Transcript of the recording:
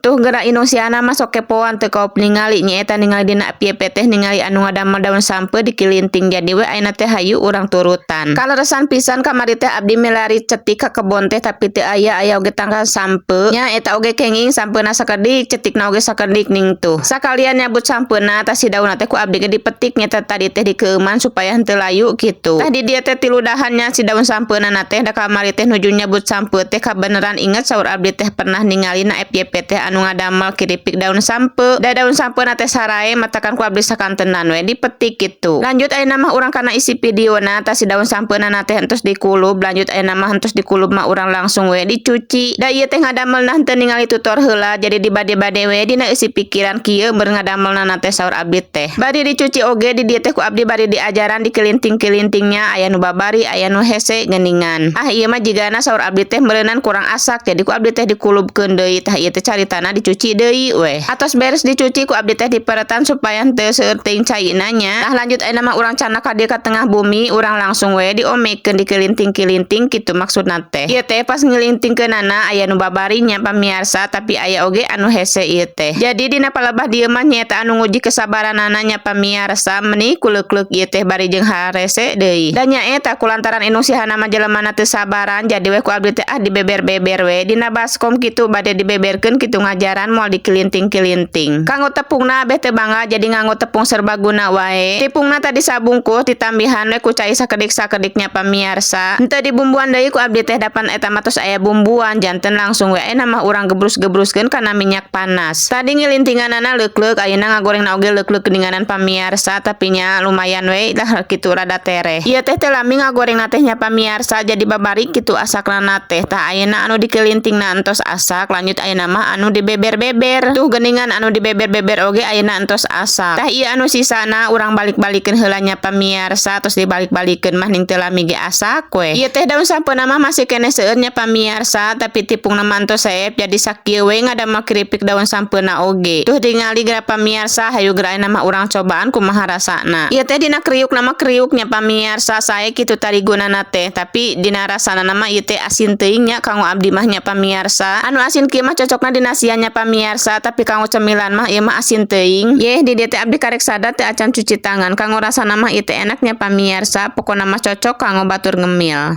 Tuh geura indung si Hana mah sok kepoan, teu kaop ningali nyaeta ningali dina FYP teh, ningali anu ngadamel daun sampeu dikilinting, jadi we ayeuna teh hayu urang turutan. Kaleresan pisan kamari teh abdi milari cetik ka kebon teh, tapi teu aya, aya oge tangkal sampeu nya eta oge kenging sampeuna sakedik, cetikna oge sakedik ning. Tuh sakalian nyabut sampeuna. Tah, si daunna teh ku abdi ge dipetik, nyaeta tadi teh dikeueuman supaya henteu layu kitu. Tah, di dieu teh tiludahan nya si daun sampeuna teh. Da kamari teh nuju nyabut sampeu teh kabeneran inget, saur abdi teh pernah ningali na FYP teh anu ngadamel kiripik daun sampeu, da daun sampeuna teh sarae, matakan ku abdi sakantenan we dipetik kitu. Lanjut ayeuna mah urang kana isi videona. Tah, si daun sampeuna teh entos dikulub. Lanjut ayeuna mah entos dikulub mah urang langsung we dicuci. Da ieu teh ngadamelna henteu ningali tutor heula, jadi dibade-bade we dina isi pikiran kieu beur ngadamelna teh, saur abdi teh. Bari dicuci oge di dieu teh ku abdi bari diajaran dikelinting-kelintingnya, aya nu babari, aya nu hese geuningan. Ah, ieu mah jigana saur abdi teh meureunan kurang asak, jadi ku abdi teh dikulubkeun deui. Tah, ieu teh caritana dicuci deui weh. Atos beres dicuci, ku abdi teh diperetan supaya henteu seueur teuing caina nya. Tah, lanjut ayeuna mah urang candak ka dieu ka tengah bumi, urang langsung we diomekeun, dikelinting-kelinting kitu maksudna teh. Ieu teh pas ngelintingkeunana aya nu babari nya, pamiarsa, tapi aya oge anu hese ieu teh. Jadi dina palebah dieu mah nyaeta anu nguji kesabaranana nya, pamiarsa, meuni kuleuk-leuk ieu teh bari jeung harese deui. Da nyaeta kulantaran indung si Hana mah jelemana teu sabaran, jadi we ku abdi teh ah dibeber-beber we dina baskom kitu, bade dibeberkeun kitu ngajaran, moal dikelinting-kelinting. Kanggo tepungna abeh teu bangga, jadi nganggo tepung serbaguna wae. Tepungna tadi sabungkus ditambihan we ku cai sakedik-sakediknya, pamiarsa. Henteu dibumbuan deui ku abdi teh, dapan eta mah tos aya bumbuan, janten langsung we ayeuna mah urang gebrus-gebruskeun kana minyak panas. Tadi ngilintinganana leuk-leuk, ayeuna ngagorengna oge leuk-leuk geuninganan, pamiarsa, tapi nya lumayan we lah kitu, rada tereh. Ieu teh teu lami ngagorengna teh nya, pamiarsa, jadi babari kitu asakna teh. Tah, ayeuna anu dikelintingna entos asak, lanjut ayeuna mah anu dibeber-beber. Tuh geuningan anu dibeber-beber oge ayeuna entos asak. Tah, ieu anu sisana urang balik-balikeun heula nya, pamiarsa. Tos dibalik-balikeun mah ning teu lami ge asak we. Ieu teh daun sampeuna mah masih keneh seueur nya, pamiarsa, tapi tipungna mah entos seep, jadi sakieu we ngadamel keripik daun sampeuna oge. Tuh tingali geura, pamiarsa, hayu geura ayeuna mah urang cobaan kumaha rasana. Ieu teh dina kriuk nama kriuk nya, pamiarsa, sae kitu tarigunana teh, tapi dina rasana mah ieu teh asin teuing nya kanggo abdi mah nya, pamiarsa. Anu asin kieu mah cocokna dina nasian nya, pamiarsa, tapi kanggo cemilan mah ieu mah asin teuing. Yeh, di dieu teh abdi karek sadar teh acan cuci tangan. Kanggo rasana mah ieu teh enak nya, pamiarsa, pokona mah cocok kanggo batur ngemil.